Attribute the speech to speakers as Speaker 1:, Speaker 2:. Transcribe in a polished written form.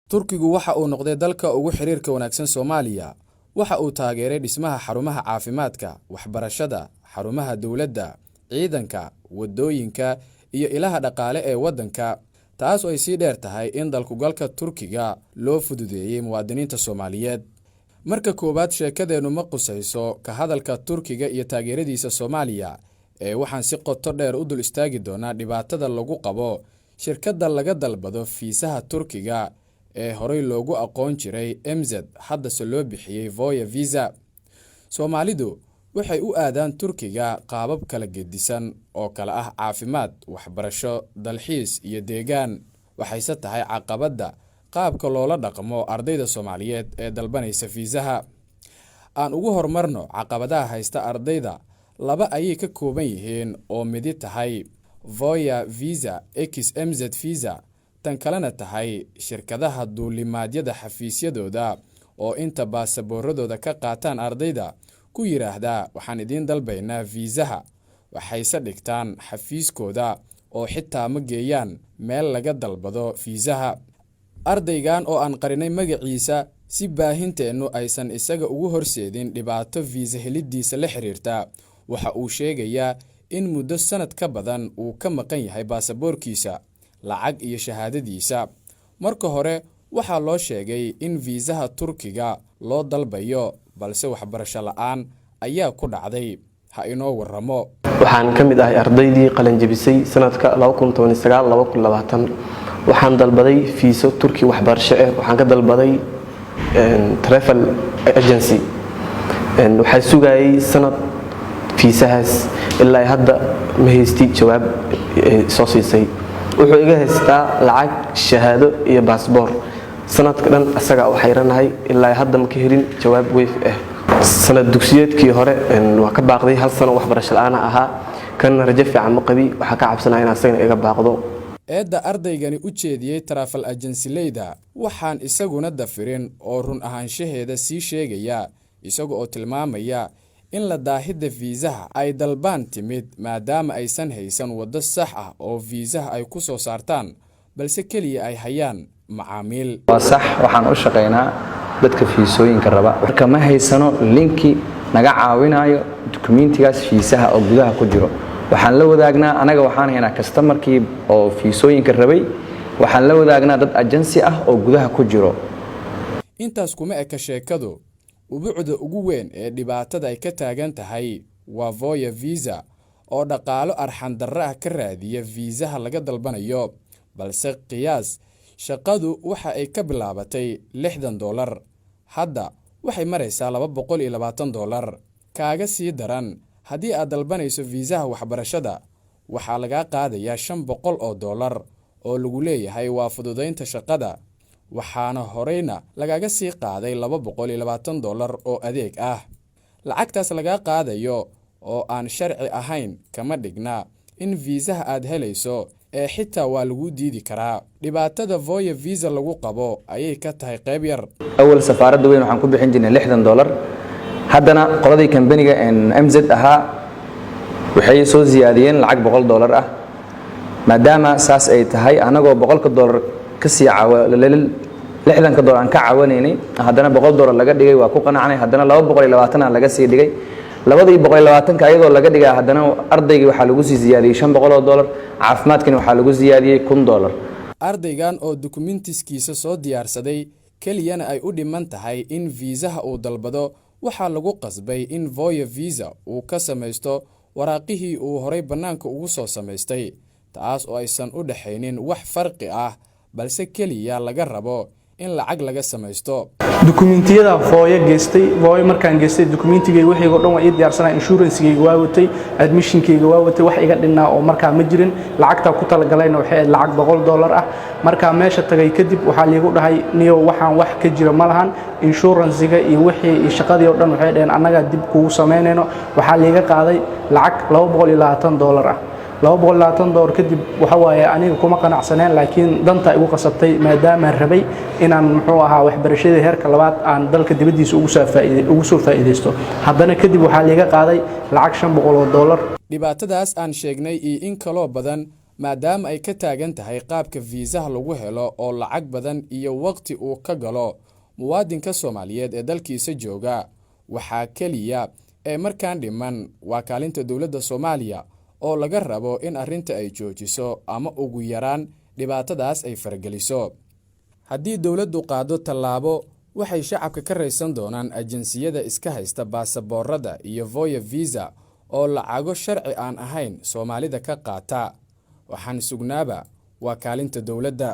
Speaker 1: Turkigu waxa uu noqday dalka ugu xiriirka wanaagsan Soomaaliya. Waxa uu taageeray dhismaha xarumaha caafimaadka, waxbarashada, xarumaha dowladda, ciidanka, waddooyinka iyo ilaha dhaqaale ee waddanka, taas oo ay sii dheer tahay in dalkugalka Turkiga loo fududeeyey muwaadiniinta Soomaaliyeed. Marka koowaad, sheekadeennu ma qusayso ka hadalka Turkiga iyo taageeradiisa Soomaaliya, ee waxaan si qoto dheer u dul istaagi doonaa dhibaatada lagu qabo shirkadda laga dalbado fiisaha Turkiga ee horey loogu aqoon jiray MZ, haddase loo bixiyey Voya Visa. Soomaalidu waxay u aadaan Turkiga qaabab kala gedisan oo kala ah caafimaad, waxbarasho, dalxiis iyo deegaan. Waxayse tahay caqabadda qaabka loola dhaqmo ardayda Soomaaliyeed ee dalbanaysa fiisaha. Aan ugu horumarno caqabadaha haysta ardayda. Laba ayay ka kooban yihiin, oo midi tahay Voya Visa x MZ Visa, tan kalena tahay shirkadaha duulimaadyada xafiisyadooda oo inta baasaboorradooda ka qaataan ardayda ku yidhaahdaa, "Waxaan idiin dalbaynaa fiisaha." Waxayse dhigtaan xafiiskooda oo xitaa ma geeyaan meel laga dalbado fiisaha. Ardaygan oo aan qarinay magaciisa si baahinteennu aysan isaga ugu horseedin dhibaato fiisa helidiisa la xiriirta, waxa uu sheegayaa in muddo sanad ka badan uu ka maqan yahay baasaboorkiisa, lacag iyo shahaadadiisa. Marka hore waxaa loo sheegay in fiisaha Turkiga loo dalbayo, balse waxbarasho la'aan ayaa ku dhacday. Ha inoo waramo.
Speaker 2: Waxaan ka mid ahay ardaydii qalanjabisay sanadka. Waxaan dalbaday fiiso Turki waxbarasho ah. Waxaan ka dalbaday travel agency. Waxaa sugayay sanad fiisahaas. Ilaa hadda ma haysti jawaab soo siisay. Wuxuu iga haystaa lacag, shahaado iyo baasboor. Sanadka dhan asagaa u xayranahay. Ilaa hadda ma ka helin jawaab weyf ah. Sanad dugsiyeedkii hore waa ka baaqday, hal sano waxbarasho la-aana ahaa. Kanna rajo fiican ma qabi. Waxaa ka cabsanaya in asagana iga baaqdo.
Speaker 1: Eedda ardaygani u jeediyey travel agency-leyda waxaan isaguna dafirin oo run ahaanshaheeda sii sheegaya, isaga oo tilmaamaya in la daahidda fiisaha ay dalbaan timid maadaama aysan haysan waddo sax ah oo fiisaha ay ku soo saartaan, balse keliya ay hayaan macaamiil.
Speaker 3: Waa sax, waxaan u shaqaynaa dadka fiisooyinka raba. Marka ma haysano link-i naga caawinayo dukumentigaas fiisaha oo gudaha ku jiro. Waxaan la wadaagnaa anaga, waxaan haynaa customer-kii oo fiisooyinka rabay. Waxaan la wadaagnaa dad agency ah oo gudaha ku jiro.
Speaker 1: Intaas kuma eka sheekadu. Ubucda ugu weyn ee dhibaatada ay ka taagan tahay waa Voya Visa oo dhaqaalo arxandarro ah ka raadiya fiisaha laga dalbanayo, balse qiyaas shaqadu waxa ay ka bilaabatay $60, hadda waxay maraysaa $220. Kaaga sii daran, haddii aad dalbanayso fiisaha waxbarashada, waxaa lagaa qaadayaa $500 oo lagu leeyahay waa fududaynta shaqada, waxaana horeyna lagaga sii qaaday $220 oo adeeg ah. Lacagtaas lagaa qaadayo oo aan sharci ahayn kama dhigna in fiisaha aad helayso, ee xitaa waa lagu diidi karaa. Dhibaatada Voya Visa lagu qabo ayay ka tahay qayb yar.
Speaker 3: Awal safaaradda weyn waxaan ku bixin jirnay $60. Haddana qoladii kambaniga MZ ahaa waxay soo siyaadiyeen lacag $100 ah. Maadaama saas ay tahay, anagoo $100 kasii $60 aan ka cawanaynay, haddana $100 laga dhigay, waa ku qanacnay. Haddana 220 laga sii dhigay. 220-ka ayadoo laga dhigaa, haddana ardaygii waxaa lagu sii siyaadiyey $500. Caafimaadkani waxaa lagu siyaadiyey $1000.
Speaker 1: Ardaygan oo dukumentiskiisa soo diyaarsaday, keliyana ay u dhiman tahay in fiisaha uu dalbado, waxaa lagu qasbay in Voya Visa uu ka samaysto waraaqihii uu horay bannaanka ugu soo samaystay, taas oo aysan u dhexaynin wax farqi ah, balse keliya laga rabo in lacag laga samaysto.
Speaker 4: Dukumentiyada Voya geystay. Voya markaan geystay, dukumentigayga wixii dhan waa ii diyaarsanaa. Insurance-gayga waa watay, admission-kayga waa watay, wax iga dhinnaa oo markaa ma jirin. Lacagtaa ku talagalayna waxay ahayd lacag $100 ah. Markaa meesha tagay kadib, waxaa liigu dhahay, "Niyow, waxaan wax ka jira ma lahan. Insurance-ga iyo wixii iyo shaqadii oo dhan," waxay dhaheen, "annagaa dib kugu samaynayno." Waxaa liiga qaaday lacag $220 ah. $220 kadib, waxa waaye, aniga kuma qanacsaneen, laakiin danta igu qasabtay, maadaamaan rabay inaan, muxuu ahaa, waxbarashadii heerka labaad aan dalka dibaddiisa ugu soo faa'iidaysto. Haddana kadib waxaa liiga qaaday lacag $500.
Speaker 1: Dhibaatadaas aan sheegnay iyo in kaloo badan Maadaama ay ka taagan tahay qaabka fiisaha lagu helo oo lacag badan iyo waqti uu ka galo muwaadinka Soomaaliyeed ee dalkiisa jooga, waxaa keliya ee markaan dhiman waa kaalinta dowladda Soomaaliya oo laga rabo in arrinta ay joojiso ama ugu yaraan dhibaatadaas ay farageliso. Haddii dowladdu qaado tallaabo, waxay shacabka ka raysan doonaan ajansiyada iska haysta baasaboorada iyo Voya Visa oo lacago sharci aan ahayn Soomaalida ka qaata. Waxaan sugnaaba waa kaalinta dowladda.